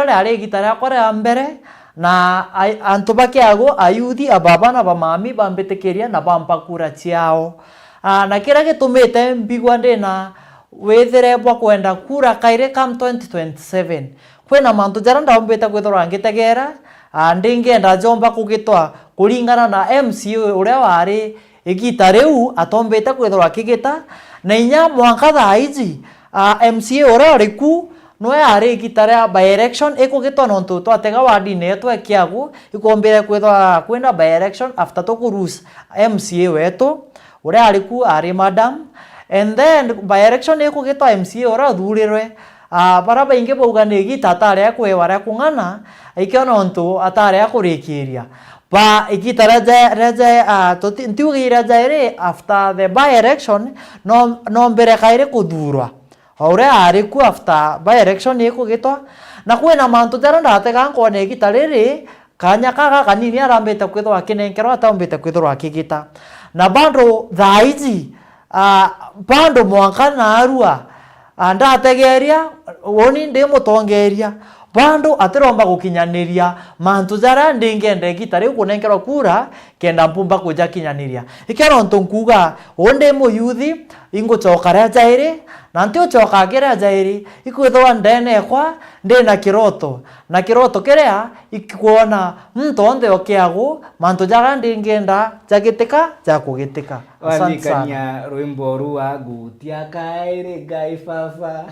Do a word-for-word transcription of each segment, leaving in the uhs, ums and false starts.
riari igita riakwa ria mbere, na a-, antu ba Kiagu, ayuthi, ababa na bamami bambitikiria na bampa kura ciao. Ah, na kiria gitumite mbigua ndina withire bwa kwenda kura kairi come twenty twenty-seven, kwina mantu jaria ndaumbite kwithirwa ngitegera, ah, ndingenda jomba kugitwa kuringana na M C A uria wari igita riu atombite kwithirwa akigita, na inya mwanka thaa iji, ah, M C A uria uri ku, nwe ari igita ria by election ikugitwa, nontu twatega wardine yetu e Kiagu, ikombire kwithwa kwina by election after tukurus M C A wetu, uria ari ku ari madam, and then by election ikugitwa M C A uria uthurirwe, ah, baria baingi bauga ni igita atari akwewa ria kung'ana, ikio nontu atari akurikiria. Ba igita ria ja-, ria ja-, ah, tuti-, ntiugi ria jairi after the by election, no, no mbere kairi kuthurwa. O uria ari ku after by election ikugitwa, na kwina mantu jaria ndatega nkona igita riri, kanya kaka kanini arambite kwithirwa akinenkerwa, ataumbite kwithirwa akigita. Na bado thaa iji, ah, bado mwanka narua, ah, ndategeria, uni ndi mutongeria, bado atiromba gukinyaniria mantu jaria ndingenda igita riu kunenkerwa kura kenda mpumba kujakinyaniria. Ikio nontu nkuuga, uu ndi muyuthi, ingucoka ria jairi, na ntiucoka kiria jairi, ikwithirwa ndene ekwa ndina kiroto, na kiroto kiria ikwona muntu onthe o Kiagu, mantu jaria ndingenda jagitika, jakugitika. Asante sana. Waririkania rwimbo rwa Gutia Kairi Ngai Baba,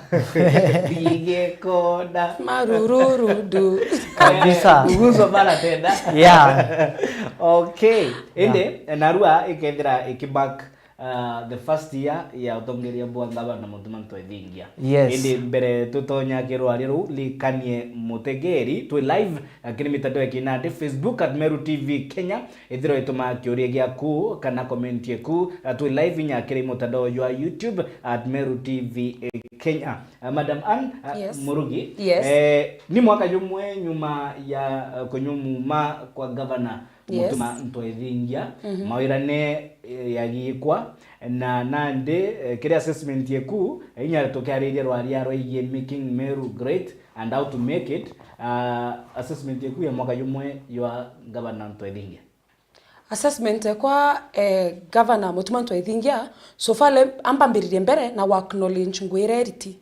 Thigikona. Marururudu. Kabisa. Kuguswa mara tena. Yeah. Okay. Indi, yeah, narua ikethira ikimark, uh, the first year ya utongeria bwa ngavana Mutuma Ntwethingia. Yes. Indi mbere tutonya kirwaria ruu, likanie mutegeri, twi live, uh, kiri mitandao ya kinandi, Facebook at Meru T V Kenya, ithirwa ituma kiuria giaku kana comment yeku, uh, twi live inya kiri mutandao jwa YouTube at Meru T V Kenya. Uh, Madam Anne, uh, yes, Murugi, yes, eh, ni mwaka jumwe nyuma ya, uh, kunyumuma kwa gavana, yes, Mutuma Ntwethingia, mhm, mawirane, eh, yagikwa, na nandi, eh, kiri assessment yeku, eh, inya tukiariria rwaria rwaigie making Meru great and how to make it, uh, assessment yeku ya mwaka jumwe jwa gavana Ntwethingia. Assessment ekwa, eh, Governor Mutuma Ntwethingia, so far le-, ambambiririe mbere na wa acknowledge ngwire eriti.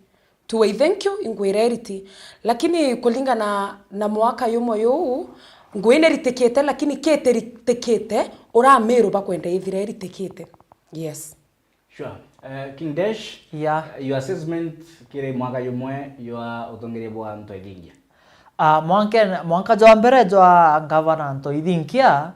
To I thank you, ingwire eriti. Lakini kulingana na mwaka yumo yuu, ngwine ritikite, lakini kete ritikite, ura Meru bakwenda ithire ritikite. Yes. Sure. Eh, King Desh, yeah, eh, your assessment kiri mwaka jumwe jwa utongeria bwa Ntwethingia? Ah, mwanke-, mwanka jwa mbere jwa Ngavana Ntwethingia,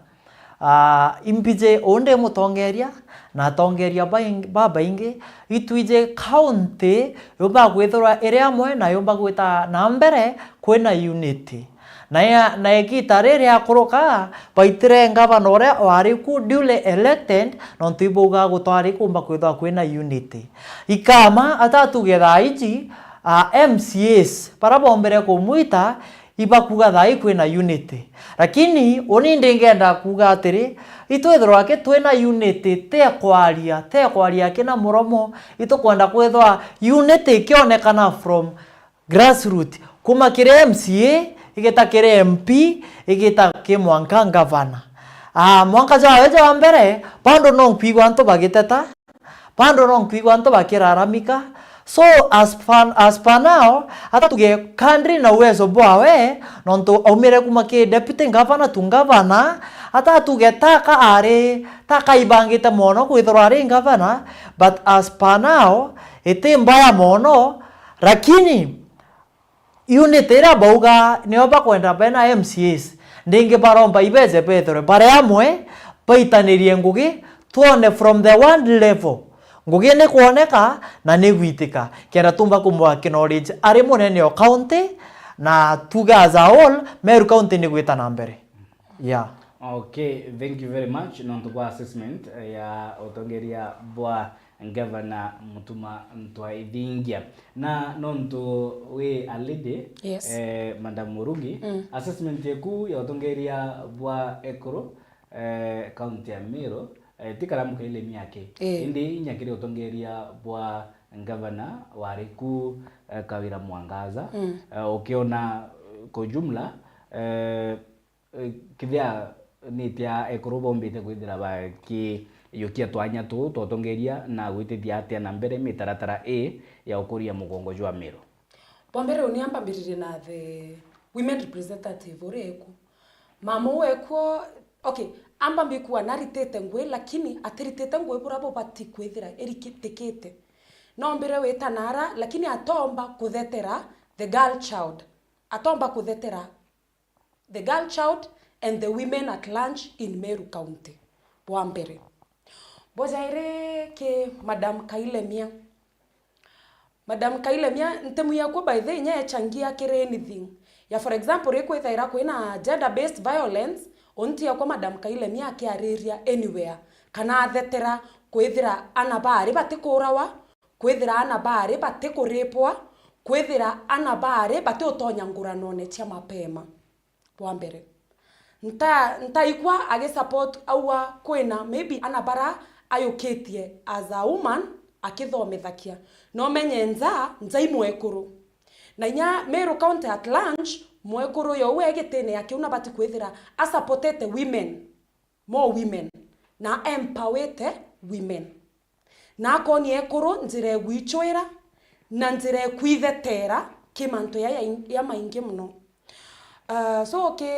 ah, imbiji uu ndi mutongeria, na atongeria baing-, babaingi, itwiji county yumba kwithirwa iri amwe na yumba gwita na mbere kwina unity. Na ya, na igita riri akuruka, baitire ngavana uria wari ku duly elected, nontu ibauga gutwari kumba kwithwa kwina unity. Ikama atatuge thaa iji, a, M C As, bara bombere kumwita, ibakuga thaa ii kwina unity. Lakini uni ndingenda kuga atiri, itwithirwa ki twina unity, te kwaria, te kwaria kina muromo, itukwenda kwithwa unity ikionekana from grassroot, kuma kiri M C A, igita kiri M P, igita ki mwanka ngavana. Ah, mwanka jwawe jwa mbere, bado no nkwigua antu bagiteta, bado no nkwigua antu bakiraramika. So, as per, as per now, atatuge kadri na uwezo bwawe, nontu aumire kuma ki deputy governor to governor, atatuge taka ari, taka ibangite mono kwithirwa ari governor, but as per now, iti mbaya mono, lakini unity iria bauga nio bakwenda bena M C As, ndingi baromba ibeje bethirwe bari amwe, baitanirie ngugi, twone from the one level. Ngugi ni kwoneka na ni gwitika, kenda tumba kumwa acknowledge ari munene o county, na tuge as a whole, Meru County ni gwita na mbere. Yeah. Okay, thank you very much nontu bwa assessment, eh, ya utongeria bwa Ngavana Mutuma Ntwethingia. Na nontu wi a lady, yes, eh, Madam Murugi, mm, assessment yeku ya utongeria bwa ekuru, eh, county ya Meru, eh, ti karamu kaile miaki. Eh. Indi inya kiri utongeria bwa ngavana wari ku, eh, Kawira Mwangaza, mm, eh, ukiona, eh, kwa jumla, eh, eh, kithia nitia ekuru bombite kwithira bakiyukia twanya tuu twa utongeria na gwitithia atia na mbere mitaratara ii ya ukuria mugongo jwa Meru? Bwa mbere, uni amba mbiririe na the women representative uria eku. Mama uu ekuo, okay, amba mbikua naritite ngui, lakini atiritite ngui buria bubati kwithira irikitikite. Nombire wita nara, lakini atomba kuthetera the girl child. Atomba kuthetera the girl child and the women at large in Meru County. Bwa mbere. Bwa jairi ki Madam Kailemia. Madam Kailemia, ntemu yakwa by the way, inya echangia kiri anything. Ya for example, rikwithaira kwina gender based violence, unti yakwa Madam Kailemia akiariria anywhere, kana athetera kwithira ana bari batikuurawa, kwithira ana bari batikuripwa, kwithira ana bari batiutonya nguranone cia mapema. Bwa mbere, nta-, ntaigua agisupport aua kwina maybe ana bara ayukitie as a woman akithomithakia. No menye nja, nja i mwekuru. Na inya Meru County at large, mwekuru yo we gitine ya kiu nabati kwithira asupportete women, more women, na empowerte women. Na akonia ekuru njira egwichwira na njira ekwithetera ki mantu ya, ya, ya maingi muno. Uh, so ki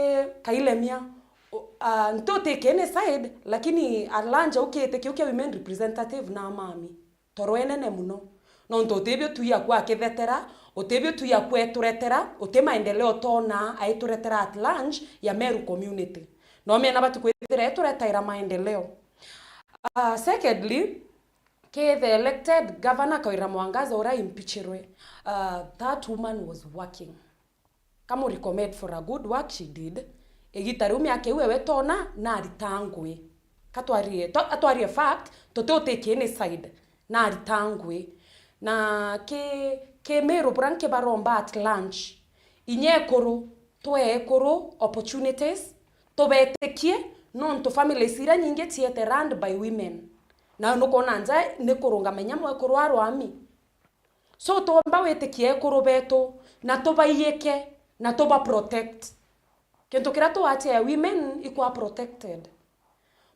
Kailemia, uh, ntutikie ni side, lakini at large ukite kiu kia women representative na mami. Toro enene muno. Nontu utibio tu yakwa akithetera, utibio tu yakwa eturetera, uti maendeleo tona aituretera at large ya Meru community. No mena bati kwithira eturetera maendeleo. Uh, secondly, ki the elected governor Kawira Mwangaza uria impeachirwe, uh, that woman was working. Kamu recommend for a good work she did. Igita riu miaka iu ewe tona na arita ngui. Katwarie, to-, atwarie fact, tuti utikini side, na arita ngui. Na ki, ki Meru buria nkibaromba at large. Inya ekuru, twe ekuru opportunities, tubetikie, nontu families iria nyingi ciete run by women. Na nukwona nja ni kurungama inya mwekuru arwami. So, tuomba witikie ekuru betu, na tubaiyike, na tuba protect. Kintu kiria tuatia women ikwa protected.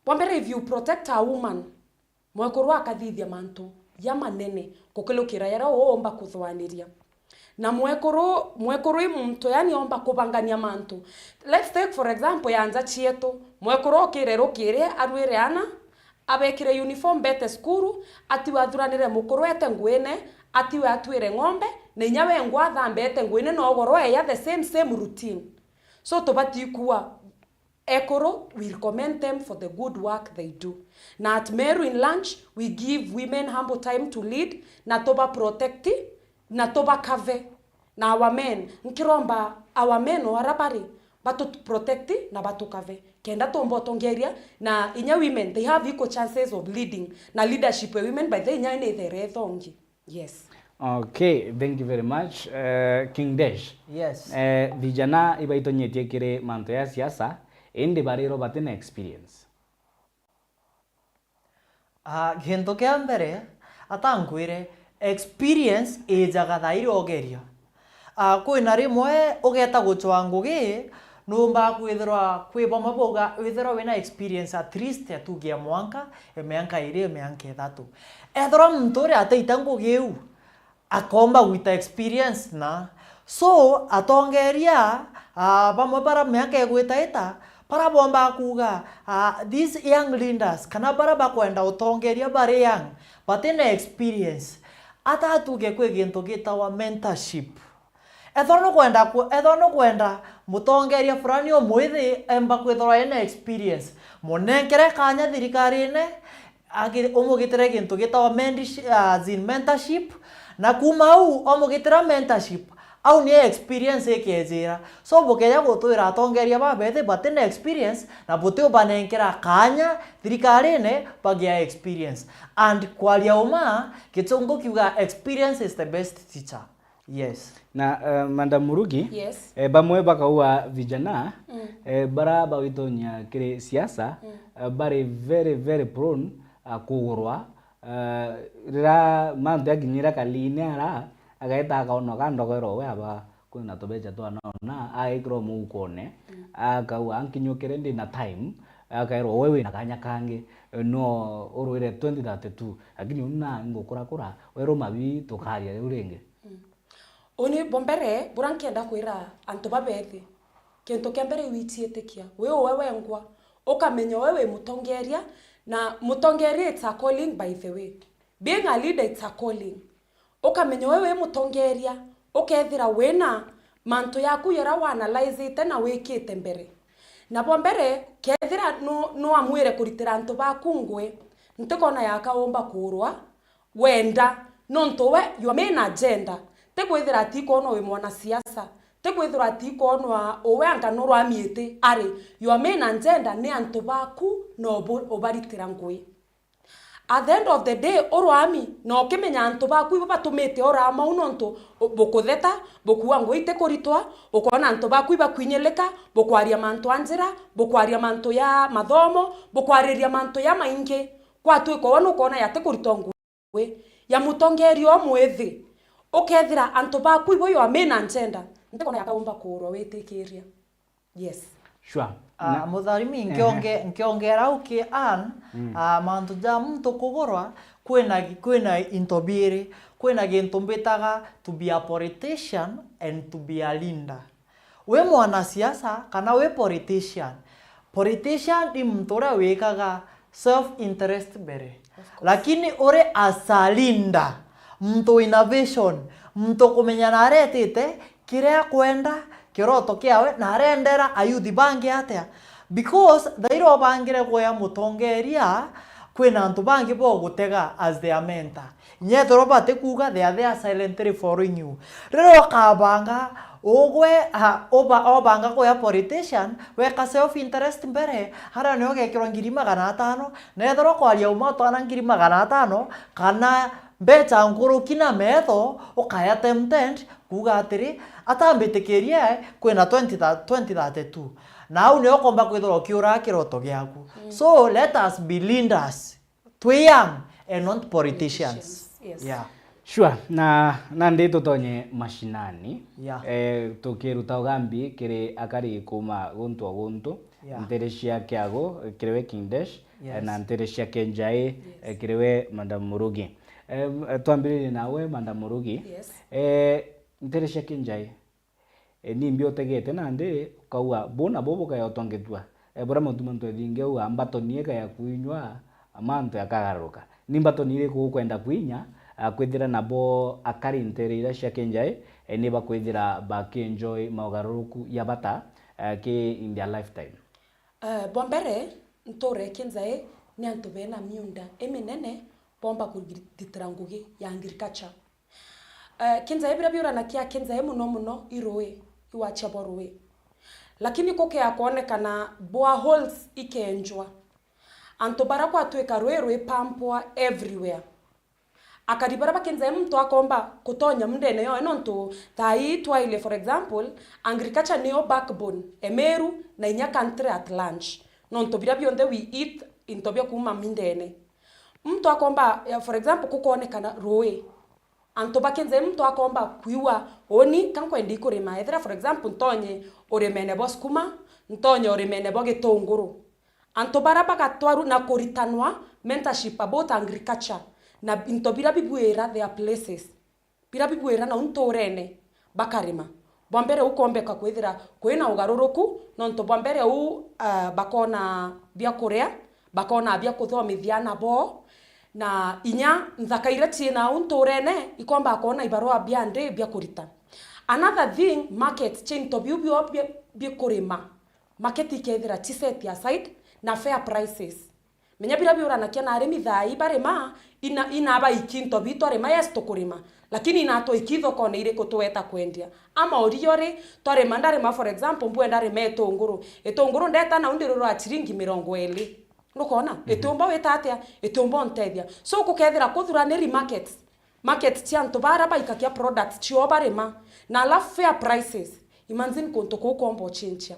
Bwa mbere, if you protect a woman, mwekuru akathithia mantu ja manene kukilukira jaria uumba kuthwaniria. Na mwekuru, mwekuru i muntu, yani, omba kubangania mantu. Let's take for example ya nja cietu. Mwekuru okire rukiri, arwire ana, abekire uniform, bete cukuru, atiwe athuranire mukuru ete nguine, atiwe atwire ng'ombe, na inya we ngwa athambe ete nguine, na ugoro eya the same, same routine. So, tubati kuwa ekuru, we recommend them for the good work they do. Na at Meru in large, we give women ample time to lead, na tuba protect, na tuba cover. Na our men, nkiromba our men o ara bari, batu protect na batu cover. Kenda tumba utongeria, na inya women, they have equal chances of leading. Na leadership ya women, by the way, inya ni ithere ithongi. Yes. Okay, thank you very much. Uh, King Desh. Yes. Eh, vijana ibaitonyetie kiri mantu ya siasa, indi bariro batina experience. Ah, gintu kia mbere, atankwire, experience ijaga thairi ogeria. Ah, kwina rimwe ugeta gucwa ngugi, nuumba kwithirwa kwi bamwe bauga withirwa wina experience at least atuge ya mwanka, ya mianka iri, ya mianka ithatu. Ethirwa muntu uria ataita ngugi iu, akomba gwita experience na. So, atongeria, ah, bamwe bara miaka igwitaita, bara bomba kuuga, ah, these young leaders, kana bara bakwenda utongeria bari young, batina experience, atatuge kwi gintu gitawa mentorship. Ethwa nukwenda ku-, ethwa nukwenda mutongeria fulani umwithi emba kwithirwa ena experience, munenkere kanya thirikarine, Aki-, umugitire gintu gitawa mendish-, as in mentorship, na kuma au umugitira mentorship, au ni experience ikejira. So, bukeja gutwira atongeria babethi batina experience, na buti ubanenkera kanya thirikarine bagia experience. And kwaria uma, Kichungu kiuga, "Experience is the best teacher." Yes. Na, eh, Madam Murugi, yes, eh, bamwe bakauga vijana, mm, eh, bara bagwitonya kiri siasa, mm, eh, bari very, very prone, ah, kugurwa, eh, rira mantu yakinyira kaliine ara, ageta akaonwa ka ndogero we aba kwina tubecha twa nona, agekirwa muukone, akauga, "Ankinyukire ndi na time," akairwa, "We wina kanya kangi, no urwire twenty thirty-two, lakini uni na ngukurakura, we ruma bi tukaria riu ringi." Uni bwa mbere, bura nkenda kwira antu babethi, kintu kia mbere witiitikia, wi uwe wengwa, ukamenya we wi mutongeria, na mutongeria it's a calling by the way. Being a leader it's a calling. Ukamenya we wi mutongeria, ukethira wina mantu yaku yara waanalysite na wikite mbere. Na bwa mbere, kethira nu-, nuamwire kuritira antu baku ngui, ntikona yaka umba kuurwa, wenda, nontu we, your main agenda, ti kwithira atikwonwa wi mwanasiasa, ti kwithirwa atikwonwa uwe anga nurwamiiti, ari, your main agenda ni antu baku na ubu-, ubaritira ngui. At the end of the day, urwami, na ukimenya antu baku ibo batumite urama u nontu u-, bukutheta, bukuua ngui itikuritwa, ukona antu baku ibakwinyilika, bukwaria mantu a njira, bukwaria mantu ya mathomo, bukwariria mantu ya maingi, kwatwika uwe nukwona yatikuritwa ngui ya mutongeria umwithi, ukethira antu baku ibo yo main agenda, ntikona yakaumba kuurwa witikiria. Yes. Sure. Ah, na mutharimi, nkionge-, nkiongera au ki Ann, ah, mantu ja muntu kugurwa, kwina gi-, kwina into biiri, kwina gintu mbitaga to be a politician and to be a leader. Wi mwanasiasa kana wi politician, politician ni muntu uria wikaga self interest mbere. Of course. Lakini uri as a leader, muntu wina vision, muntu kumenya na aretite kiria akwenda, kiroto kiawe, na arendera ayuthi bangi atia. Because thaira ubangire kuya mutongeria, kwina antu bangi bogutega as their mentor. Nyethirwa batikuuga, they are there silently following you. Riria ukabanga, ugwe, ha, uba-, obanga kuya politician, weka self interest mbere, haria nio ugekirwa ngiri magana atano, na ethirwa kwaria uma utwana ngiri magana atano, kana mbecha nkuruki na metho, ukaya tempted, kuuga atiri, atambitikirie, kwina twenty, twenty thirty-two. Na au nio ukomba kwithirwa ukiuraga kiroto giaku. So, let us be leaders. Twi young and not politicians. Politicians, yes. Yeah. Sure, na nandi tutonye mashinani. Yeah. Eh, tukiruta ugambi kiri akari kuma guntu o guntu, yeah, ntere cia Kiagu, kiri we King Desh, eh, yes, na ntere cia Kenjai, eh, yes, kiri we Madam Murugi. Eh, twambiririe nawe, Madam Murugi. Yes. Eh, ntere cia Kenjai, E, nimbi utegete nandi ukauga, bu nabo bukaya utongethua? E, buria muntu, muntu ethingi auga, mbatoni ikaya kwinywa, mantu yakagaruruka. Ni mbatoni iriku ukwenda kwinya, a, kwithira nabo akari ntere iria cia Kenjai, e, ni bakwithira bakienjoy maugaruruku ya bata, e, ki in their lifetime? Eh, bwa mbere, ntuura Kenjai ni antu bena miunda iminene boomba kugitira ngugi ya agriculture. Eh, Kenjai biria biuranagia Kenjai muno muno i ruui, i wacia bwa ruui. Lakini kukea kwonekana boreholes ikenjwa. Antu baria gwatwika ruui rwipampwa everywhere. Akari baria ba Kenjai muntu akomba kutonya mundene yoe, nontu thaa ii twaile, for example, agriculture niyo backbone e Meru na inya country at large. Nontu biria bionthe we eat into bia kuuma mindene. Muntu akomba, eh, for example, kukonekana ruui. Antu ba Kenjai muntu akomba kwiwa, uni ka nkwenda ikurima. Ethira, for example, ntonye urimene bwa sukuma, ntonye urimene bwa gitunguru. Antu baria bagatwarwa na kuritanwa mentorship about agriculture na into biria bibwira their places, biria bibwira nau nturene bakarima. Bwa mbere u kwombeka kwithira kwina ugaruruku, nontu bwa mbere u, ah, bakona bia kuria, bakona bia kuthomithia aana boo, na inya nthaka iria ciina au nturene ikomba kwona ibarua bia ndi bia kurita. Another thing, market cia into biu bio bia, bikurima. Market ikethira ci set aside na fair prices. Menya biria biuranagia na arimi thaa ii barima, ina, inaba iki into biu twarima, yes, tukurima. Lakini inatwa iki thokone iriku tuweta kwendia? Ama urio ri, twarima, ndarima, for example, mbue ndarima itunguru. Itunguru ndeta nau ndirurwa ciringi mirongo iri. Nukona? Mhm. Itiumba wita atia? Itiumba untethia. So, gukethira kuthuraniri markets. Market cia antu baria baikagia products cioo barima, na alafu fair prices. Imagine kuntu kuu kwomba ucinchia.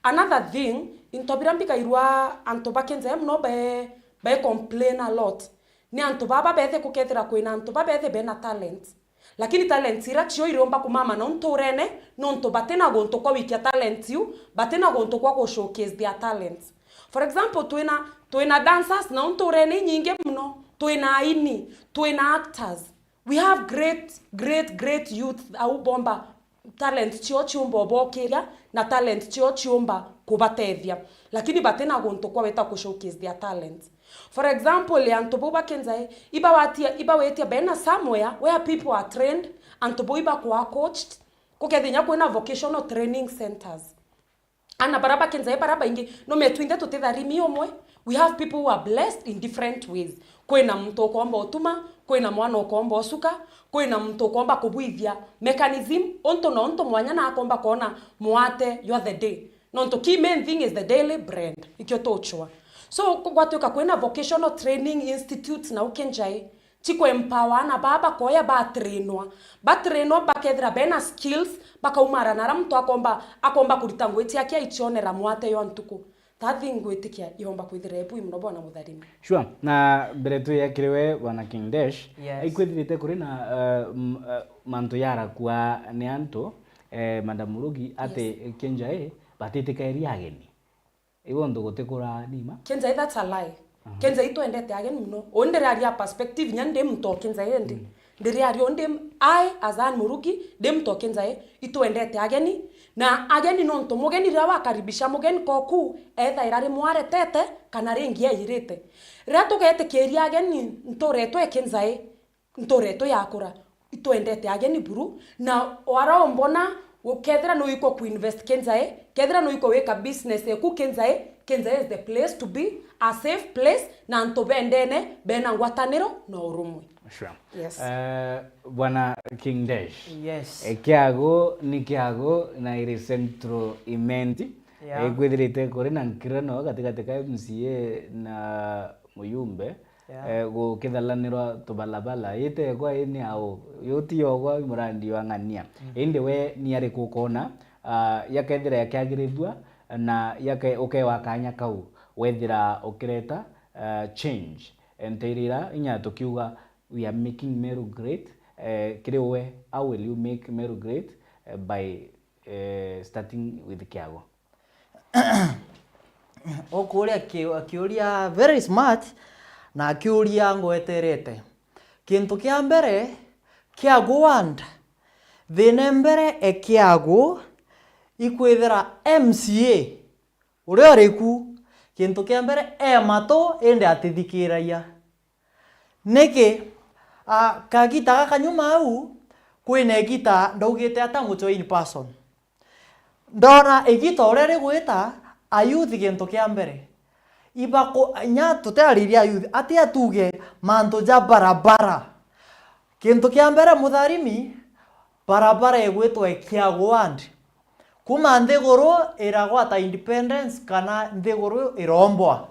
Another thing, into biria mbigairwa antu ba Kenjai muno be, be complain a lot. Ni antu baba bethe kukethira kwina antu babethe bena talent. Lakini talents ira cio iriumba kumama nau nturene, nontu batina guntu kwa wikia talent iu, batina guntu kwa gu showcase their talents. For example, twina, twina dancers nau nturene inyingi muno, twina aini, twina actors. We have great, great, great youth au bomba talent cio ciumba ubokiria na talent cio ciumba kubatethia, lakini batina guntu kwa weta ku showcase their talent. For example, antu bau ba Kenjai, ibawatia, ibawitia bena somewhere where people are trained, antu bau ibakwa coached, kukethinya kwina vocational training centers. Ana bara ba Kenjai bara baingi, no me twinthe tutitharimi umwe. We have people who are blessed in different ways. Kwina muntu ukomba utuma, kwina mwana ukomba usuka, kwina muntu ukomba kubwithia mechanism, untu na untu mwanya na akomba kwona mwate your the day. Nontu key main thing is the daily bread. Ikio tuchwa. So, gwatuika kwina vocational training institutes nau Kenjai, ci ku empower ana baa bakoya batrainwa. Batrainwa bakethira bena skills, bakaumara na ara muntu akomba, akomba kurita ngugi ciake aicionera mwate yo ntuku. That thing ngwitikia yomba kwithira ebui muno bona mutharimi. Sure. Na mbere tu ya kiri we, bwana King Desh, yes, aikwithirite kuri na, uh, m-, uh, mantu yarakua ni antu, eh, Madam Murugi, ati, yes, Kenjai batitikairi ageni. Iwe untu gutikura nima? Kenjai, that's a lie. Aha. Kenjai twendete ageni muno. Uu ndiraria perspective, nya ndi muntu o Kenjai ndi. Mm. Ndiriaria uu ndi, I, as Anne Murugi, ndi muntu o Kenjai, itwendete ageni. Na ageni nontu mugeni riria wakaribisha mugeni koku, ethaira rimwe aretete, kana ringi eirite. Riria tugetikiria ageni nturetwe Kenjai, nturetwe yakura, itwendete ageni buru, na wara umbona, ukethira nuikwa kuinvest Kenjai, kethira nuikwa wika business eku Kenjai, Kenjai is the place to be, a safe place, na antu bendene, bena ngwataniro na urumwe. Sure. Yes. Eh, Bwana King Desh. Yes. Eh, kiago ni kiago na iri central imenti. Yeah. Eh, kwithirite kuri na nkirano gatigati ka M C A na muyumbe. Yeah. Eh, gukithalanirwa tubalabala, itegwa i ni au, yutiyogwa murandi wa ng'ania. Mhm. Indi we ni ariku ukona, ah, yakethira yakiagirithua na yake-, ukewa kanya kau, wethira ukireta, ah, change. Nteirira inya tukiuga, we are making Meru great, eh, kiri we, how will you make Meru great? Eh, by, eh, starting with kiago. Ukuria ki-, kiuria very smart, na kiuria ngweterete. Kintu kia mbere, kiagu ward, thina mbere e kiagu ikwithira M C A uria uriku, kintu kia mbere e matu indi atithikiragia. Niki? Ah, kagita gaka nyuma au, kwina igita ndaugite ata nguchwa in person. Ndona igita uria rigwita, ayouth gintu kia mbere. Ibaku-, nya tutiariria ayouth, atia tuge mantu ja barabara. Gintu kia mbere mutharimi, barabara igwitwa Kiagu ward. Kuma nthiguru iragwata independence kana nthiguru irombwa.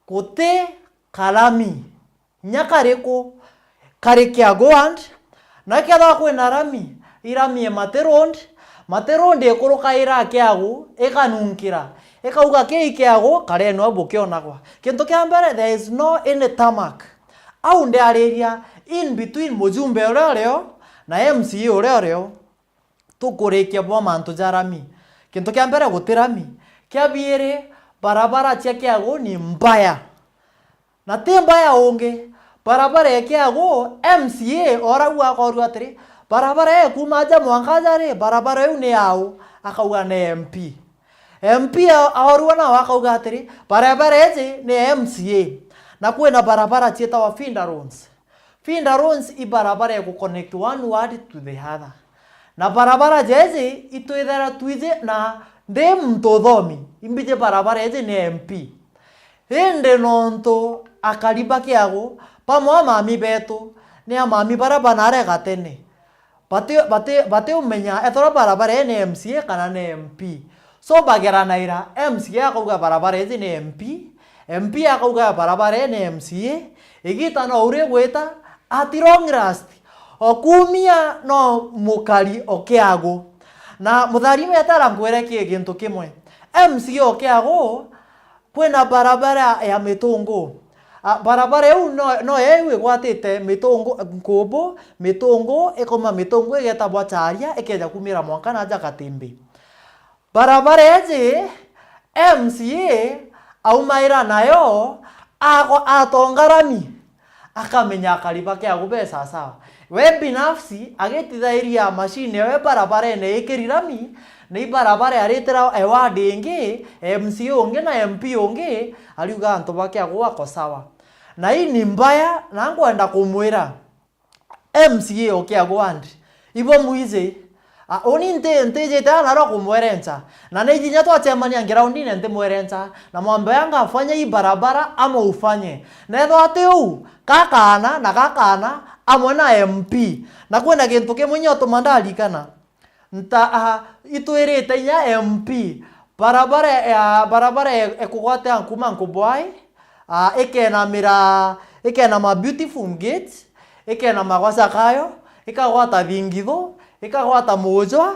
Guti karami. Inya kariku kari Kiagu ward, na kethirwa kwina rami, iramie Mati Road, Mati Road ikurukaira Kiagu, ikanunkira, ikauga kii Kiagu, karenwa bukionagwa. Kintu kia mbere, there is no any tarmac. Au ndiariria in between mujumbe uria urio na M C A uria urio. Tukurikia bwa mantu ja rami. Kintu kia mbere guti rami. Kia biiri, barabara cia Kiagu ni mbaya. Na ti mbaya ungi, barabara ya Kiagu, M C A orau akorua atiri, barabara ii kuuma aja mwanka aja ri, barabara iu ni yau? Akauga ni M P. M P a-, aorua nao akauga atiri, barabara iji ni M C A. Na kwina barabara ciitawa feeder roads. Feeder roads i barabara ya gu connect one ward to the other. Na barabara jeji itwithira twiji na ndi muntu uthomi, imbiji barabara iji ni M P. Indi nontu akari ba Kiagu, bamwe amami betu, ni amami baria banare gatene. Bati-, bati-, batiumenya ethirwa barabara ii ni M C A kana ni M P. So bageranaira, M C A akauga barabara iji ni M P, M P akauga barabara ii ni M C A, igita no urigwita, at long last, o kuumia no mukari o Kiagu. Na mutharimi etara nkwire ki gintu kimwe. M C A o Kiagu, kwina barabara ya Mitungu. Ah, barabara iu no, no iu igwatite Mitungu, Nkubu, Mitungu, ikauma Mitungu igeta Bwacharia, ikeja kumira mwanka naja Katimbi. Barabara iji M C A aumaira nayo, ago-, atonga rami, akamenya akari bake agu be sawasawa. We binafsi agitithairia mashini ewe barabarene ikiri rami, na i barabara aritira eward ingi, M C A ungi na M P ungi, ariuga antu bake agu ako sawa. Na hii ni mbaya, na nkwenda kumwira, M C A o kia gwandi. Ibo mwiji. A, uni nti-, ntijite ana ro kumwerenca. Na ni inya twacemania ngiraundine ntimwerenca. Na mwambe anga afanye hii barabara ama ufanye. Na ethwa ati uu, kakana na kakana amwe na M P. Na kwina gintu kimwe inya utuma ndarikana. Nta, a, itwirite inya M P. Barabara ya, barabara e-, ekugwata kuma Nkubwai, a, ikenamira, ikenama Beautiful Gate, ikenama gwa Zakayo, ikagwata Thingithu, ikagwata Mujwa,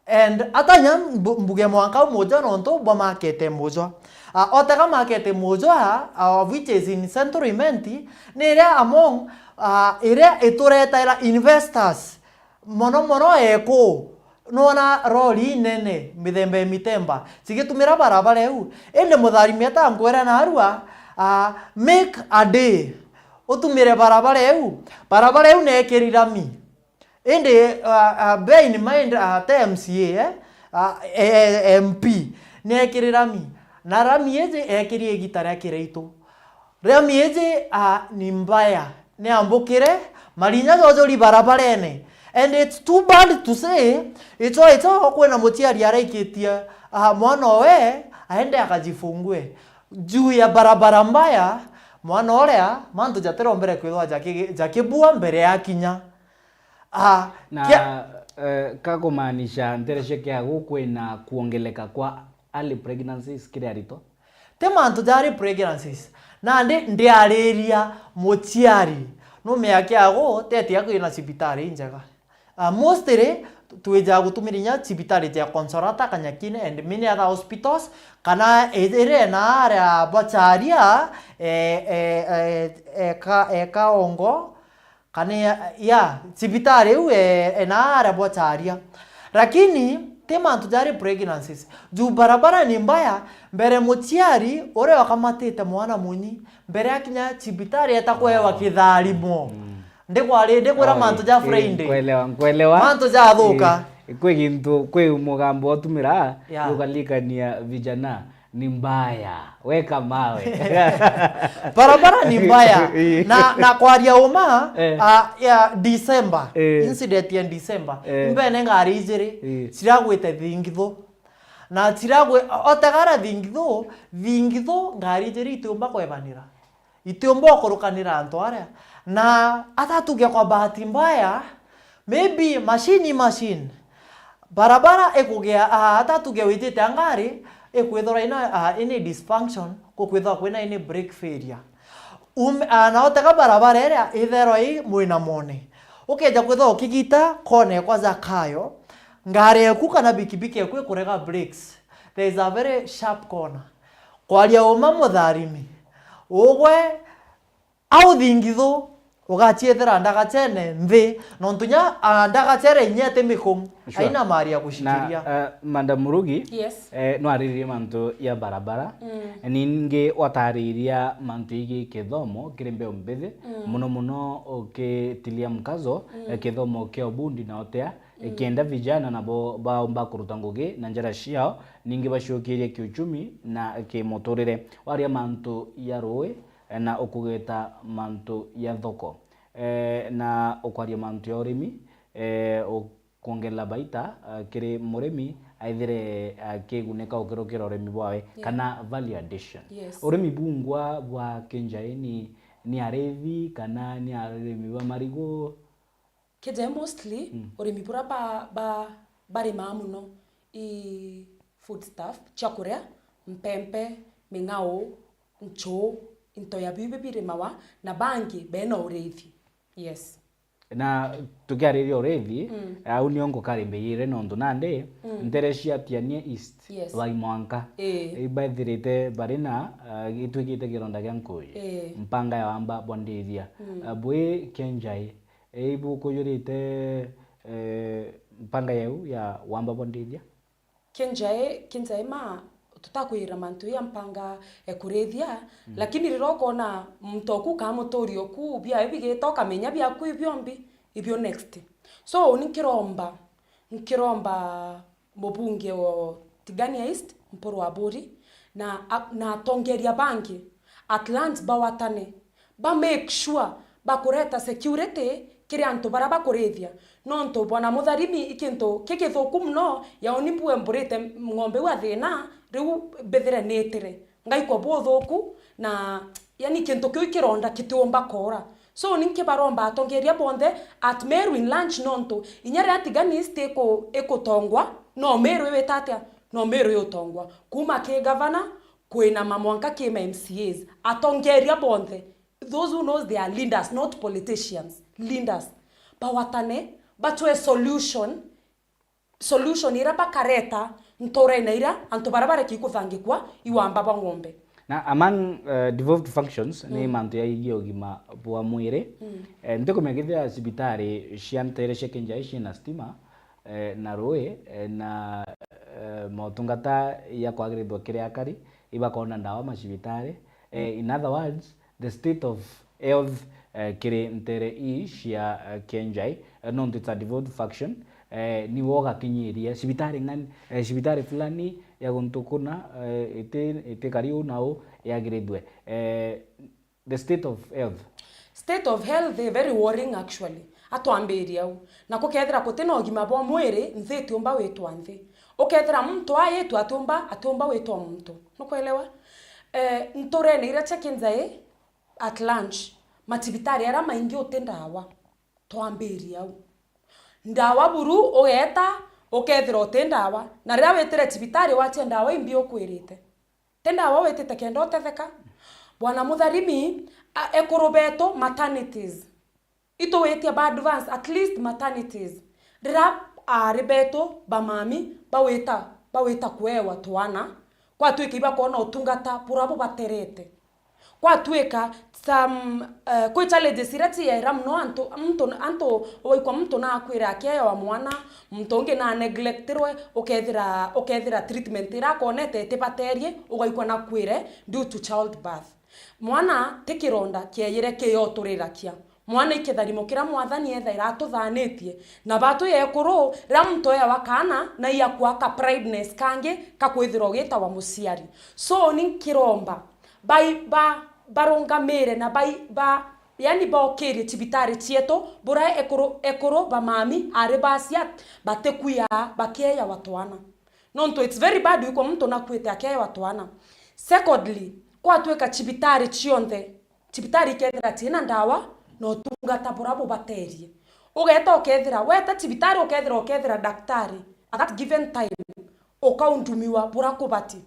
and atanya mbu-, mbuge mwanka u Mujwa nontu bwa market e Mujwa. A, otega market e Mujwa, a, of which is in Central Imenti, ni iria among, a, iria ituretaira investors. Mono mono eku, nona rori inene, mithemba ya mitemba, cigitumira barabara iu. Indi mutharimi eta nkwira narua, ah, make a day, utumire barabara iu. Barabara iu nekiri rami. Indi, ah, ah, bear in mind, ah, te M C A, eh? Ah, eh, eh, M P, nekiri rami. Na rami iji ekiri igita ria kiraitu. Rami iji, ah, ni mbaya. Ni ambukire, marinya jojori barabarene. And it's too bad to say, icho, icho kwina muciari araikitie, ah, mwana owe aende akajifungue. Juu ya barabara mbaya, mwana uria, mantu jatirombere kwithwa jaki-, jakibua mbere ya kinya. Ah, Na, kia- eh, ka kumaanisha nterecia kiagu kwina kuongeleka kwa early pregnancies kiri arito? Ti mantu jari pregnancies. Nandi ndiariria muciari. Numea kiagu, teti akwina cibitari injega. Ah, mostly, twijaga gutumira inya cibitari ja Consolata, Kanyakine and many other hospitals, kana i-, iria ena aria Bwacharia, eh, eh, eh, eka, eka ongo, kana ya, ya, cibitari iu, eh, ena aria Bwacharia. Lakini, ti mantu jari pregnancies. Juu barabara ni mbaya, mbere muciari uria wakamatite mwana munyi, mbere akinya cibitari eta kwewa kitharimo. Ndikwari-, ndikwira mantu ja Friday. Nkwelewa, nkwelewa. Mantu jathuka. Eh, kwi gintu, kwi mugambo utumira, Yeah. ukalikania vijana, ni mbaya. Weka mawe. Barabara ni mbaya. Eh. Na, na kwaria uma, Eh. ah, ya December, Eh. incident ya December, Eh. imbene ngari ijiri, Eh. ciragwite Thingithu. Na ciragwi-, otegara Thingithu, Thingithu ngari ijiri itiumba kwebanira. Itiumba ukurukanira antu aria. Na atatuge kwa bahati mbaya, maybe machine, machine. Barabara ikugia, ah, atatuge wijite angari, ikwithirwa ina, ah, ini dysfunction, kukwithirwa kwina ini brake failure. Um, ah, na otega barabara iria itherwa i mwinamone. Ukeja kwithirwa ukigita kone kwa Zakayo, ngari eku kana bikibiki eku ikurega brakes. There is a very sharp corner. Kwaria uma mutharimi, ugwe au Thingithu, ugaciethera ndagacene nthi, nontu nya, ah, ndagacere inya iti miku, Sure. aina mari ya Na, gucikiria. eh, Madam Murugi, Yes. eh, no ariririe mantu ya barabara. Mm. Ningi watariria mantu igi kithomo kiri mbeu mbithi, Mm. muno muno ukitilia mkazo, Mm. eh, kithomo kia ubundi na otea, Mm. kenda vijana nabo baumba kuruta ngugi na njira ciao, ningi bacokirie kiuchumi na kimuturire. Waria mantu ya rui, na ukugeta mantu ya thoko, eh, na ukwaria mantu ya urimi, eh, u-, kwongerera baita, eh, kiri murimi, aithire akigunika ukirukira urimi bwawe, Yeah. kana value addition. Yes. Urimi bungwa bwa kinjai ni, ni arithi kana ni arimi ba marigu? Keja mostly, Mm. urimi bura ba, ba, barimaa muno i food stuff, cia kuria, mpempe, ming'ao, nchuu, into ya biu birimawa, na bangi bena uriithi. Yes. Na tukiariria urithi, mm, au nio ngukari mbiyire nontu nandi, mm, ntere cia Tiania East, yes, bai mwanka. Ii. Ibaithirite bari na, ah, itwikite kironda kia nkuuji. Ii. Mpanga ya wamba bwa ndithia. Mm. Ah, bwi Kenjai, ibukujurite, eh, mpanga yeu ya wamba bwa ndithia? Kinjai, kinjai ma, tutakwira mantu ya mpanga e kurithia, mm, lakini riria ukona muntu oku kana muturi oku, biawe bigita, ukamenya biaku i biombi, ibio next. So, ni nkiromba, nkiromba mubunge wa Tigania East, Mpuru Aburi, na, a-, na atongeria bangi, at large bawatane, ba make sure bakureta security kiri antu baria bakurithia. Nontu Bwana Mutharimi i kintu kigithuku mono, yaani mbue mburite ng'ombe iu athina, riu mbithire nitire. Ngaikwa buthuku, na, yaani, kintu kiu kironda kitiumba koora. So, ni nkibaromba atongeria bonthe at Meru in large, nontu inya riria Tigania East iku-, ikutongwa, no Meru iwita atia? No Meru iutongwa. Kuuma ki gavana, kwinama mwanka ki ma M C As, atongeria bonthe, those who knows they are leaders, not politicians, leaders, bawatane, batwe solution, solution iria bakareta nturene iria antu baria bareki kuthangikwa i wamba bwa ng'ombe. Na among, uh, devolved functions, ni, mm, mantu yaigie ugima bwa mwiri. Mm. Eh, ntikumenya kethira cibitari cia ntere cia Kinjai ciina stima, eh, na rui, eh, na, eh, motungata ya kwagirithua kiri akari, ibakona ndawa macibitari. Eh, in other words, the state of health, eh, kiri ntere ii cia, eh, Kenjai, eh, nontu it's a devolved function, eh, niwe ugakinyiria cibitari ng'ani, eh, cibitari fulani ya guntu kuna, eh, iti, iti kari uu na uu yagirithue. Eh, the state of health. State of health is very worrying actually. Atwambirie au. Na kukethira kutina ugima bwa mwiri, nthi itiumba witwa nthi. Ukethira muntu aitwa atiumba, atiumba witwa muntu. Nukwelewa? Eh, nturene iria cia Kinjai at large, macibitari aria maingi uti ndawa. Twambirie au. Ndawa buru ugeeta, ukethira uti ndawa. Na riria witire cibitari watia ndawa imbi ukwirite. Ti ndawa witite kenda utetheka. Bwana Mutharimi, a, ekuru betu maternities. Ituwitie ba advance at least maternities. Riria aari betu ba mami bawita, bawita kuewa twana, kwatwika ibakwona utungata buria bubaterete. Kwatwika some, eh, kwi challenges iria ciaira mono antu, muntu, antu ugaikwa muntu nakwire akiewa mwana, muntu ungi na neglectirwe, ukethira, ukethira treatment iria akonete itibaterie, ugaikwa nakwire due to childbirth. Mwana ti kironda kieyire kiyoturirakia. Mwana i kitharimo kiria Mwathani ethaira atuthanitie. Na batu ya ekuru, riria muntu eawa kaana, na iakua ka prideness kangi ka kwithirwa ugitawa muciari. So, ni nkiromba, bai-, ba-, barungamire na bai-, ba-, yani bokirie cibitari cietu, buria ekuru, ekuru ba mami, ari bacia, batikuyaa, bakieyawa twana. Nontu it's very bad wikwa muntu nakuite akeewa twana. Secondly, kwatwika cibitari cionthe, cibitari ikethira ciina ndawa na utungata buria bubaterie. Ugeeta ukethira, weta cibitari ukethira, ukethira daktari at that given time, ukaundumiwa buria kubati.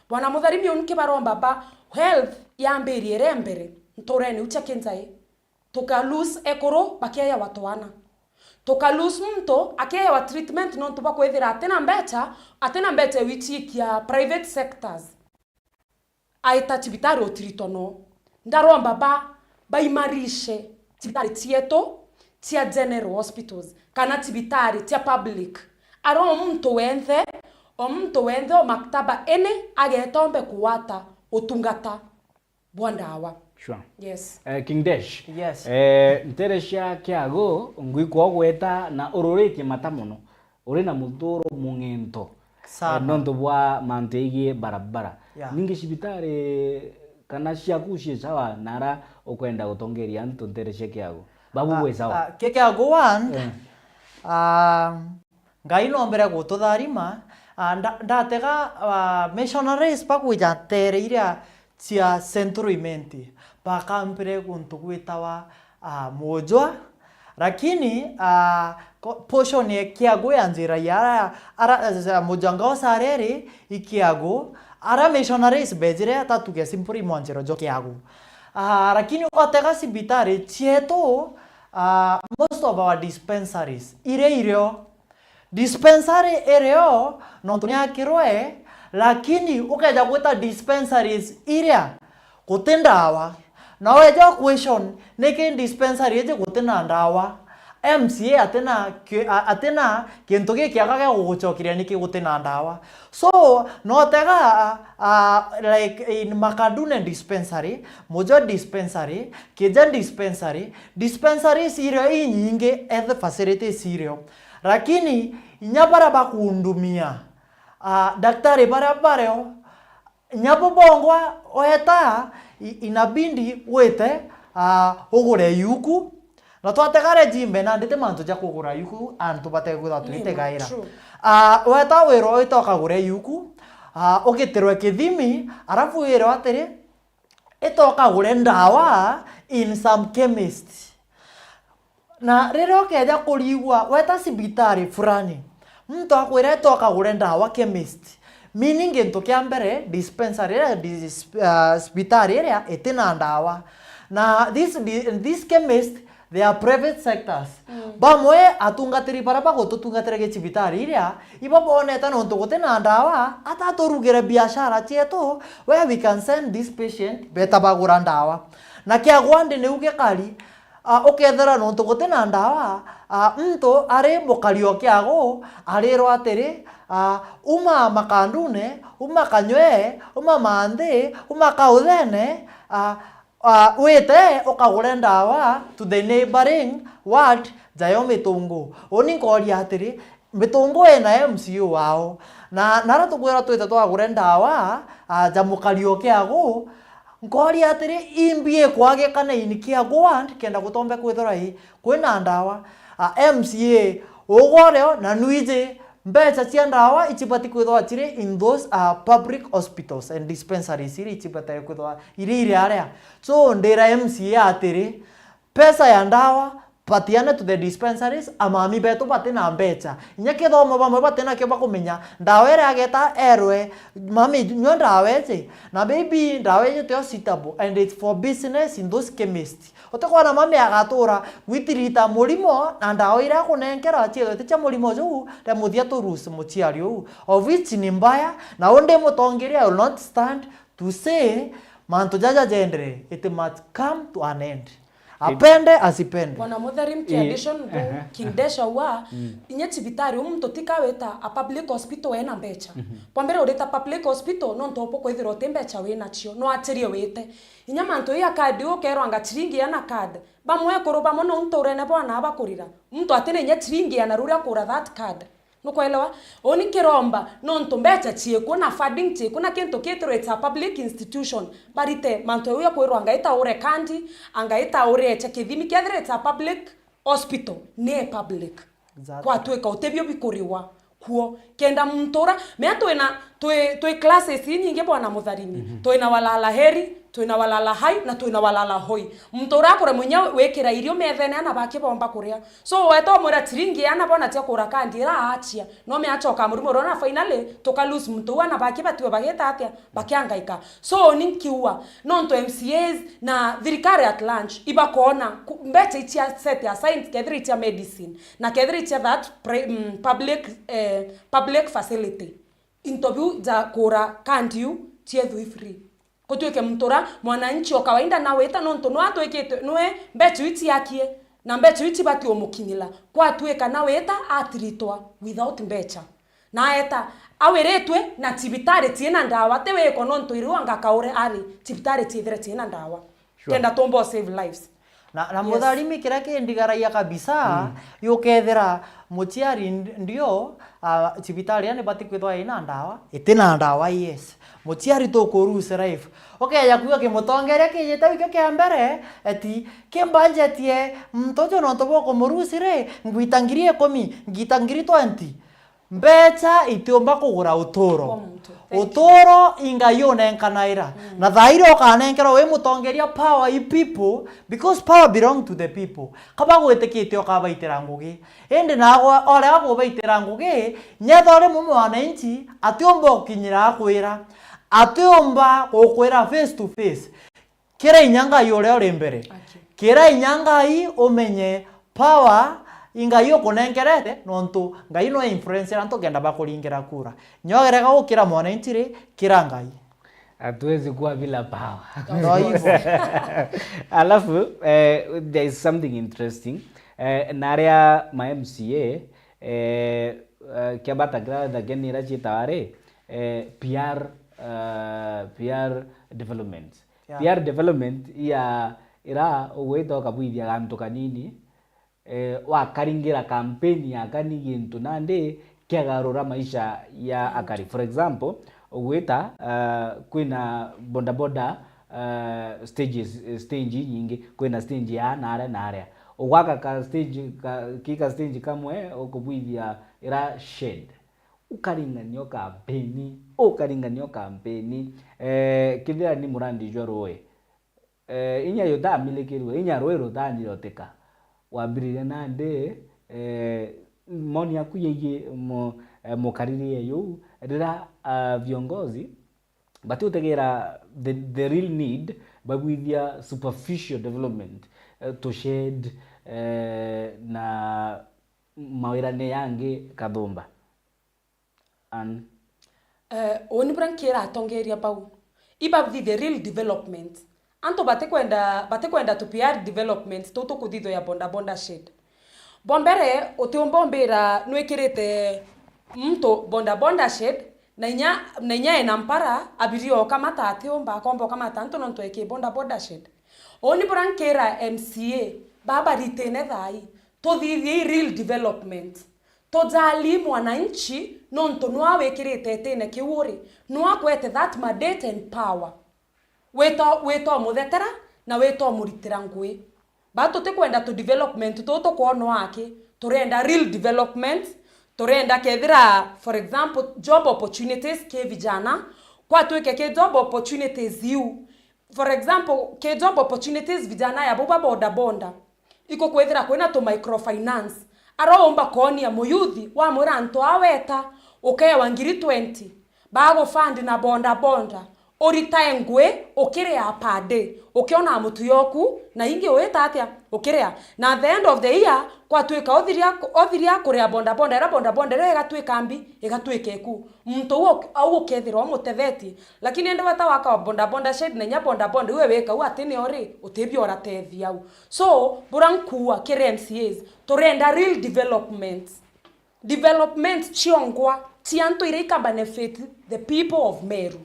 Bwana Mutharimi, uni kibaromba ba health yambirie ire mbere nturene iu cia Kinjai. Tuka lose ekuru bakeeyawa twana. Tuka lose muntu akeeyawa treatment nontu bwa kwithira atina mbecha, atina mbecha ya gwichikia private sectors. Aita cibitari utiritonwa. Ndaromba ba, baimarishe cibitari cietu cia general hospitals kana cibitari cia public. Aro muntu wenthe, o muntu wenthe o maktaba ene agetombe kuwata utungata bwa ndawa. Sure. Yes. Eh, King Desh. Yes. Eh, ntere cia Kiagu, ngwikwa ugweta na ururitie mata mono. Uri na muthuro mung'ento. Sana. Eh, nontu bwa mantu igie barabara. Yeah. Ningi cibitari kana ciaku cie sawa na ara ukwenda gutongeria antu ntere cia Kiagu? Babu, ah, bwe sawa? Ah, Ki-, Kiagu one, eh, ah, Ngai nombere gututharima, ah, nda-, ndatega, ah, missionaries bakwija ntere iria cia Central Imenti, bakambire guntu gwitawa, ah, Mujwa, lakini, ah, ko-, portion ya Kiagu ya njira ya ara, ara, eh, Mujwa ngao sareri i Kiagu, ara missionaries bejire atatuge simply mwanjiro jo Kiagu. Ah, lakini otega cibitari cietu, Uh, most of our dispensaries iria irio, dispensary irio nontu niakirwe, lakini ukeja gwita dispensaries iria guti ndawa, na weja question niki dispensary iji guti na ndawa, M C A atina ki- a- atina kintu gikiaga gia gugucokeria niki guti na ndawa. So notega uh, like in Makadune dispensary, Mujo dispensary, Kija dispensary, dispensaries irio inyingi, health facilities irio, lakini inya baria bakundumia uh, daktari baria bario, inya bo bongwa weta i- inabindi wite uh, ugure yuku, na twatega regime nandi ti mantu ja kugura yuku antu batekwithwa twitegaira. Uh, weta wirwa wite ukagure yuku uh, ugitirwe kithimi, arafu wirwa atiri ita ukagure ndawa in some chemist. Na riria ukeja kurigwa weta cibitari fulani, muntu akwira ita ukagure ndawa chemist, meaning gintu kia mbere dispensary iria dis- uh, cibitari iria iti na ndawa. Na this, di- this chemist, they are private sectors. Bamwe atungatiri baria bagututungatira gicibitari iria ibo bonete nontu guti na ndawa, ata turugire biashara cietu where we can send this patient beta bagura ndawa. Na kiagwandi niu gikari, uh, ukethira nontu guti na ndawa, uh, muntu ari mukari o kiagu arirwa atiri, uh, uma Makandune, uma Kanywe, uma Manthi, uma Kauthene, uh, uh, wite ukagure ndawa to the neighboring ward jayo Mitungu. Uni nkoria atiri, Mitungu ina M C A wao, na nara tukwira twite twagure ndawa uh, ja mukari o kiagu, nkoria atiri, imbi ikwagikana in kiagu ward kenda gutombe kwithirwa i kwina ndawa? Uh, M C A ugoreo na nwiji mbecha cia ndawa ichibati kwithirwa chiri in those uh, public hospitals and dispensaries iria ichibatae kwithirwa iri iri aria. So ndira M C A atiri, pesa ya ndawa patiane to the dispensaries, amami betu bati na mbecha. Inya kithomo bamwe bati nakio bakumenya ndawa iria ageta erwe, mami nyua ndawa iji, na maybe ndawa iji tio suitable and it's for business in those chemists. Utikona mami agatura gwitirita murimo na ndawa iria akunenkera ciethwe ti cia murimo juu, ria muthia tu lose muciari uu, of which ni mbaya, na undi mutongeria, I will not stand to say mantu jaja jendere, it must come to an end. Apende asipende. Bwana Muthari, mki addition to King Desha wa, inya cibitari, u muntu tika wita a public hospital wena mbecha. Kwa mbere urita public hospital nontu ubu kwithirwa uti mbecha winacio, no achirie wite. Inya mantu ya card ukerwa anga chiringi ana card. Bamwe ekuru bamwe no nturene bwana bakurira. Muntu atina inya chiringi ana ruria akura that card. Nukwelewa? Uni kiromba, nontu mbecha chiku na funding chiku na kintu kitirwe it's a public institution. Barite mantu jau ya kwirwa anga ita ure kandi, anga ita ure echa kithimi, kethira it's a public hospital, ni public. Exactly. Kwatuika utibio bikuriwa kuo. Kenda muntu ura, mea twina, twi, twi classes inyingi bwana Mutharini. Twina walala heri, twina walala hai, na twina walala hoi. Muntu ura akuremwa inya wikira irio methene ana baki bomba kuria. So weta umwira chiringi ana bona cia kura kandi ira achia. No me achoka murimo rona finally tuka lose muntu uu ana baki batiwe bagita atia? Bakiangaika. So ni nkiua, nontu M C As na thirikari at large ibakona ku- mbecha ichia set aside kethira ichia medicine na kethira ichia that pri- mm, public, eh, public facility. Into biu ja kura kandi iu chiethwe i free. Kutwike muntu ura mwananchi o kawaida na wita nontu nwe atwikite nwe mbecha iu itiakie na mbecha iu itibati umukinyila. Kwatwika na wita atiritwa without mbecha. Na eta awiritwe na cibitari ciina ndawa ti wiko nontu iriu anga kaure ari cibitari ciithire ciina ndawa. Sure. Kenda tumba o save lives. Na, na Yes. Mutharimi kiria kindigaragia kabisa, yukethira muciari nd- ndio, ah, cibitari yani bati kwithwa ina ndawa, itina ndawa, yes. Muciari tuku lose life. Ukeja kuga kimutongeria kijite wikio kia mbere, eti kimbanjetie muntu uju nontu bwa kumurusi ri, ngwita ngiri ikumi, ngita ngiri twenty. Mbecha itiumba kugura uturo. Kwa muntu. Thank you. Uturo i Ngai unenkanaira. Na thaa iria ukanenkerwa wi mutongeria power i people, because power belong to the people. Kaba gwitikitie ukabaitira ngugi. Indi nagwe uria akubaitira ngugi, nyetha uri mu mwananchi, atiumba gukinyira akwira. Atiumba gukwira face to face. Kira inya Ngai uria uri mbere. Aki. Kira inya Ngai, umenye power i Ngai ukunengerete, nontu Ngai no influencer antu kenda bakuringira kura. Nyogerega gukira mwananchi ri, kira Ngai. Hatuwezi kuwa bila power. Ndo hivyo. Alafu, eh, there is something interesting. Eh, na aria ma M C A, eh, eh, kia bata kiria thageni ira ciitawa ri, eh, P R, eh, P R development. Yeah. P R development ya ira ugwita ukabwithia gantu kanini, eh, wakaringira kampeni ya kani gintu nandi kiagarura maisha ya akari. For example, ugwita, eh, kwina bodaboda, eh, stages, eh, stage inyingi, kwina stage ya na aria na aria. Ugwaka ka stage, ka, ki ka stage kamwe, ukubwithia ira shed. Ukaringania kampeni, ukaringania kampeni. Eh, kethira ni murandi jwa rui, eh, inya yo ndamilikirwe, inya rui rutanyiroteka. Wambiririe nandi, eh, moni yaku yegie mu-, eh, mukariririe yuu, rira, ah, viongozi batiutegera the, the real need, babwithia superficial development, eh, to shed, eh, na mawirane yangi kathumba. And Eh, uuni buria nkira atongeria bau, ibathi the real development. Antu batikwenda, batikwenda tu P R development tuu tukuthithwa ya boda boda shed. Bwa mbere, utiumba umbira nwikirite muntu boda boda shed, na inya, na inya ena mpara, abiria ukamata atiumba, akomba ukamata antu nontu eki boda boda shed. Uuni buria nkira M C A, baba ritine thai, tuthithiei real development. Tujali mwananchi, nontu nwa wikirite itine kiu uri, nwa akwete that mandate and power. Wita, wita umuthetera na wita umuritira ngui. Ba tutikwenda tu development tuu tukwonwa aki, turenda real development, turenda kethira, for example, job opportunities ki vijana, kwatwike ki job opportunities iu, for example, ki job opportunities vijana ya buba boda boda, ikukwithira kwina tu microfinance, ara umba koonia muyuthi, wamwira antu aa weta, ukeewa ngiri twenty, bagufund na boda boda, uritae ngui, ukiria per day, ukiona mutu yoku, na ingi uita atia, ukiria. Na at the end of the year, kwatwika uthiria, uthiria kuria boda boda, ira boda boda iria igatwika mbi, igatwika iku. Muntu uu, au ukethirwa umutethetie. Lakini indi weta waka wa boda boda shed na inya boda boda iwe wika u ati nio ri, utibia uratethia au. So, bura nkuua kiri M C As, turenda real development. Development ciongwa, ci antu iria ika benefit the people of Meru.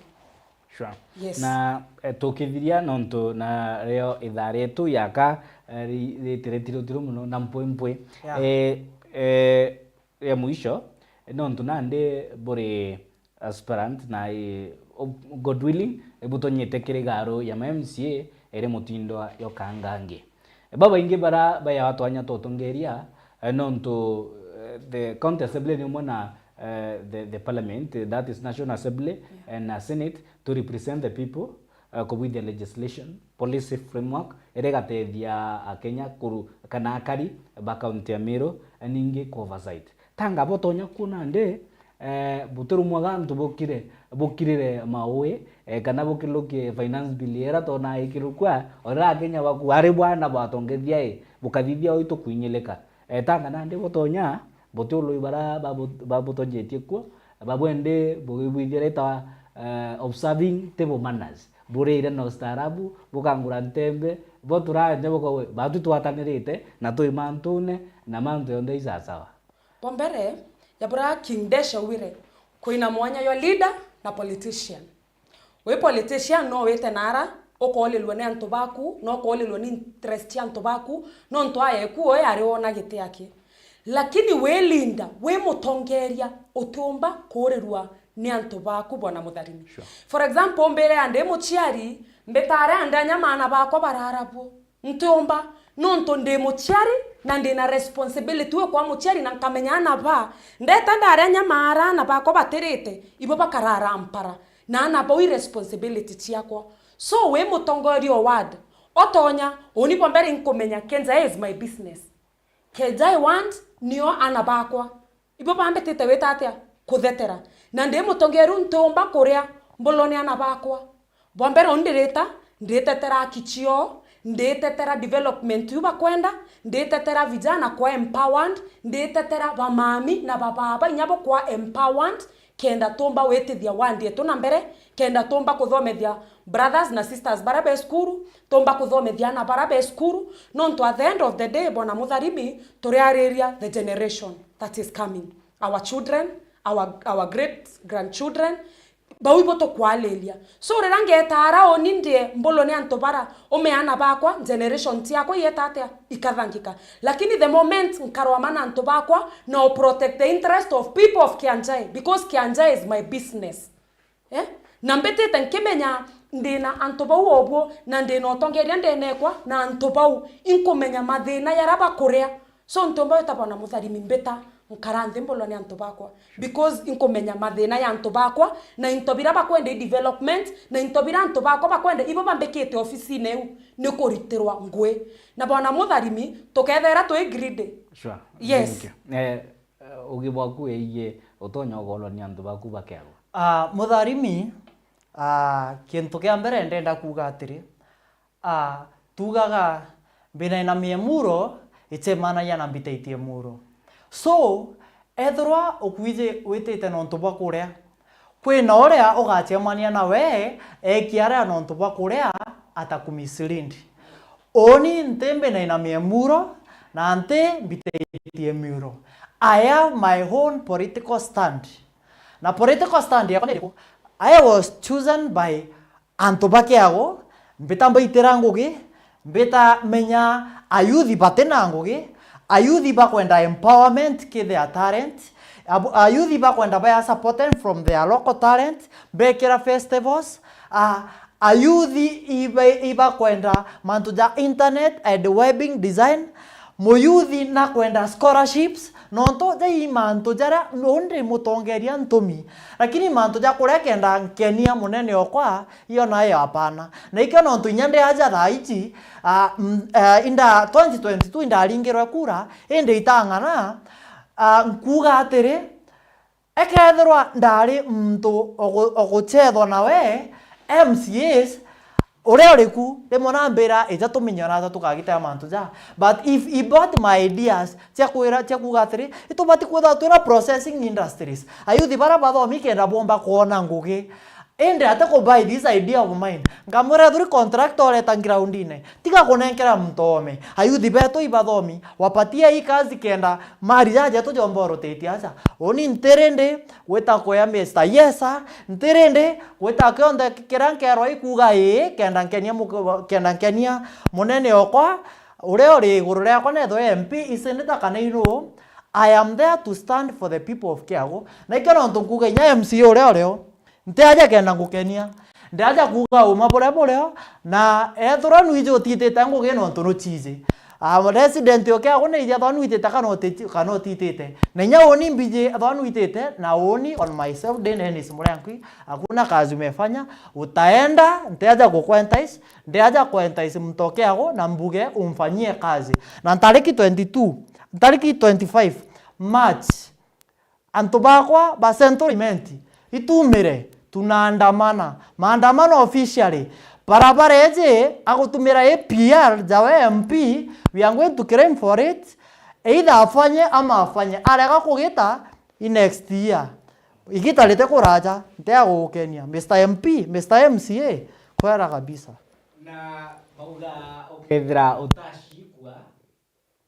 Sure. Yes. Na, eh, tukithiria nontu na rio ithaa rietu yaka, eh, ri-, ritire tiru tiru muno na mpwi mpwi. Yeah. Eh, eh, ya mwisho, nontu nandi buri aspirant na, eh, ob-, God willing, eh, butonyete kiri garu ya ma M C A iri mutindwa yokangangi. Babaingi bara bayawa twanya twa utongeria, eh, nontu, eh, the county assembly ni umwe na, eh, the, the parliament, eh, that is National Assembly, yeah, eh, na Senate, to represent the people, eh, kubwithia legislation, policy framework, iria igatethia Akenya kuru-, kana akari ba county ya Meru, eh, ningi ku oversight. Tanga botonya kuona ndi, eh, butirumwaga antu bukire, bukirire maui, eh, kana bukirukie finance bill ira tona ikirukua, o rira Akenya baku ari bwana batongethia i, bukathithia oi tukwinyilika. Eh, tanga nandi botonya, buti ului bara babu-, babutonyetie kuo, babwendi bugibwithia rita, eh, observing table manners. Burire na ustaarabu, bukangura ntembe, bo turanja bukawe, batu twatanirite, na twi mantune, na mantu yonthe isasawa. Bwa mbere, ya bura King Desha augire, kwina mwanya jwa leader na politician. Wi politician no wite nara, ukoolilwa ni antu baku, no ukoolilwa ni interest cia antu baku, nontu aya eku we ari wona giti aki. Lakini wi leader, wi mutongeria, utiumba kuurirwa ni antu baku, Bwana Mutharimi. Sure. For example, mbire ya ndi muciari, mbitare andi anya maana bakwa barara bo. Ntiumba, nontu ndi muciari na ndi na responsibility we kwa muciari na nkamenya ana ba, ndeta ndaria nyamara ana bakwa batirite, ibo bakarara mpara, na ana bau i responsibility ciakwa. So, wi mutongoria o ward, otonya, uni bwa mbere nkumenya, Kenza is my business. Keja I want, nio ana bakwa. Ibo bambitite wita atia? Kuthetera. Na ndi mutongeru ntiumba kuria mbulwa ni ana bakwa. Bwa mbere uni ndirita, nditetera aki cioo, Nditetera development iu bakwenda, nditetera vijana kwa empowered, nditetera bamami na bababa inya bo kwa empowered, kenda tumba witithia wandi yetu na mbere, kenda tumba kuthomethia brothers na sisters bara be cukuru, tumba kuthomethia ana bara be cukuru, nontu at the end of the day, Bwana Mutharimi, turiariria the generation that is coming, our children, our, our great grandchildren, bau ibo tukwaliria. So, riria ngetaara uni ndie mbulwe ni antu bara, umeana bakwa, generation ciakwa ieta atia? Ikathangika. Lakini the moment nkarwama na antu bakwa, na u protect the interest of people of Kianjai, because Kianjai is my business. Eh? Na mbitite nkimenya ndina antu bau obuo, na ndina utongeria ndenekwa na antu bau, inkumenya mathina yara bakuria. So, ntomba wita Bwana Mutharimi, mbita nkara nthi mbulwa ni antu bakwa, because inkumenya mathina ya antu bakwa, na into bira bakwenda i development, na into bira antu bakwa bakwenda ibo bambikite ofisine iu ni kuritirwa ngui. Na Bwana Mutharimi, tukethera twi greedy. Sure. Yes. Thank you. Eh, eh, ugi bwaku wigii utonya ugolwa ni antu baku bakeagwa? Ah, Mutharimi, ah, kintu kia mbere ndenda kuuga atiri, ah, tuugaga, "Mbinainamia muro, icemanagia na mbitaitie muro." So, ethirwa ukwiji witite nontu bwa kuria, kwina uria ugacemania nawe ekia aria nontu bwa kuria atakumislead. Uni nti mbinainamia muro, na nti mbitaitie muro. I have my own political stand. Na political stand yakwa ni iriku? I was chosen by antu ba kiago, mbita mbaitira ngugi, mbita menya ayuthi batina ngugi, ayuthi bakwenda empowerment ki their talent, abu-, ayuthi bakwenda baya supported from their local talent, mbekira festivals, a, ayuthi iba-, ibakwenda mantu ja internet and webbing design, muyuthi nakwenda scholarships, nontu jai mantu jaria undi mutongeria ntumi. Lakini mantu ja kuria kenda nkenia munene okwa, iyo nayo hapana. Na ikio nontu inya ndi aja thaa ici, ah, mm, eh, inda twenty twenty-two indaringirwe kura, indi itang'ana, ah, nkuuga atiri, ekethirwa ndari muntu ogu-, oguchethwa nawe, M C As, uria uri ku, rimwe nambira, ija tumenye ona aja tukagitira mantu ja. But if he bought my ideas, cia kwira, cia kuuga atiri, itubati kwithirwa twina processing industries. Ayuthi baria bathomi kenda bomba kwona ngugi. Indi ati ku buy this idea of mine. Nkamwira, ethirwa contractor ureta groundine, tiga kunenkera muntu ome. Ayuthi betu ibathomi, wapatie hii kazi kenda mali jaje tujomba urutiti aja. Uni ntirindi gwita kuya Mister Yesa, ntirindi gwita kionthe kiria nkerwa ikuuga ii, kenda nkenia muku-, kenda nkenia munene okwa, uria uri iguru riakwa, nethwe M P, senator kana inu. I am there to stand for the people of Kiagu. Na ikio nontu nkuuga inya M C A uria urio, nti aja kenda ngukenia. Ndi aja kuuga uma buria burio, na ethirwa nwiji utitite ngugi nontu nuchiji. Ah, resident o Kiagu ni ija ethirwa nwitite kana uti-, kana utitite. Na inya uni mbiji ethirwa nwitite, na uni on myself, ndi Dennis Muriankui, hakuna kazi umefanya, utaenda, nti aja gukwentice, ndi aja kwentice muntu o Kiagu na mbuge umfanyie kazi. Na ntariki twenty-two, ntariki twenty-five March, antu bakwa ba Central Imenti, itumire, tunaandamana. Maandamano officially. Barabara iji agutumira A P R jawe M P, we are going to claim for it. Either afanye ama afanye. Arega kugita, i next year. Igita rite kuraja, ntiagugukenia. Mister M P, Mister M C A, kwera kabisa. Na bauga ukethira utacikwa,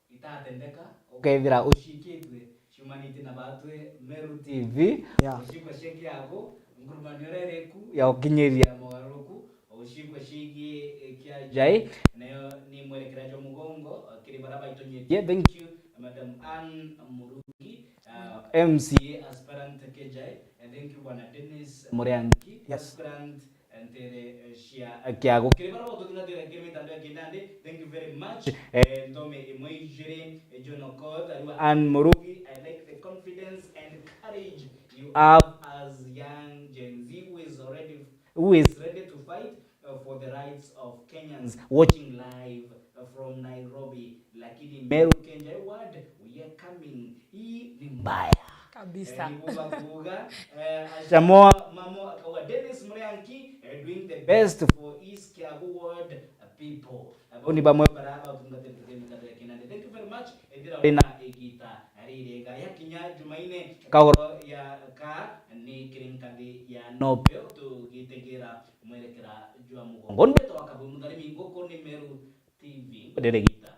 itatendeka, ukethira ucikitwe, ciumanitie na batwe Meru T V, yeah, ucikwa cia Kiagu, ngurumanio iria iriku ya ukinyiria mogaruruku, ucikwa cigie Kianjai, nayo ni mwerekera jwa mugongo, kiri baria baitonyetie. Thank you, Madam Anne Murugi, uh, M C A aspirant Kianjai, and thank you, Bwana Dennis Muriangi, yes, aspirant ntere, eh, cia Kiagu. Kiri baria batuthinathira kiri mitandao ya kinandi, thank you very much. Eh, nthome imwe ijiri, eh, John Okoth, ariwa Anne Murugi, I like the confidence and courage you have as young Gen Z who is already, who is ready to fight, uh, for the rights of Kenyans. Watching live, uh, from Nairobi. Lakini Meru Kianjai ward, we are coming. Hii ni mbaya. Kabisa. Eh, ni kuuga kuuga, eh, Ashamoa Mamo akawa Dennis Murianki, eh, doing the best for his Kiagu ward, eh, people. Bau ni bamwe bara batungatiri tuthini kathira kinandi. Thank you very much. Ethira uri na igita ririega. Yakinya Jumaine, kagoro ya ka ni kiri nkathi ya nopio tugitengera mwerekera jwa mugongo. Ndetwa Kabu Mutharimi, nguku ni Meru T V. Ndere gita.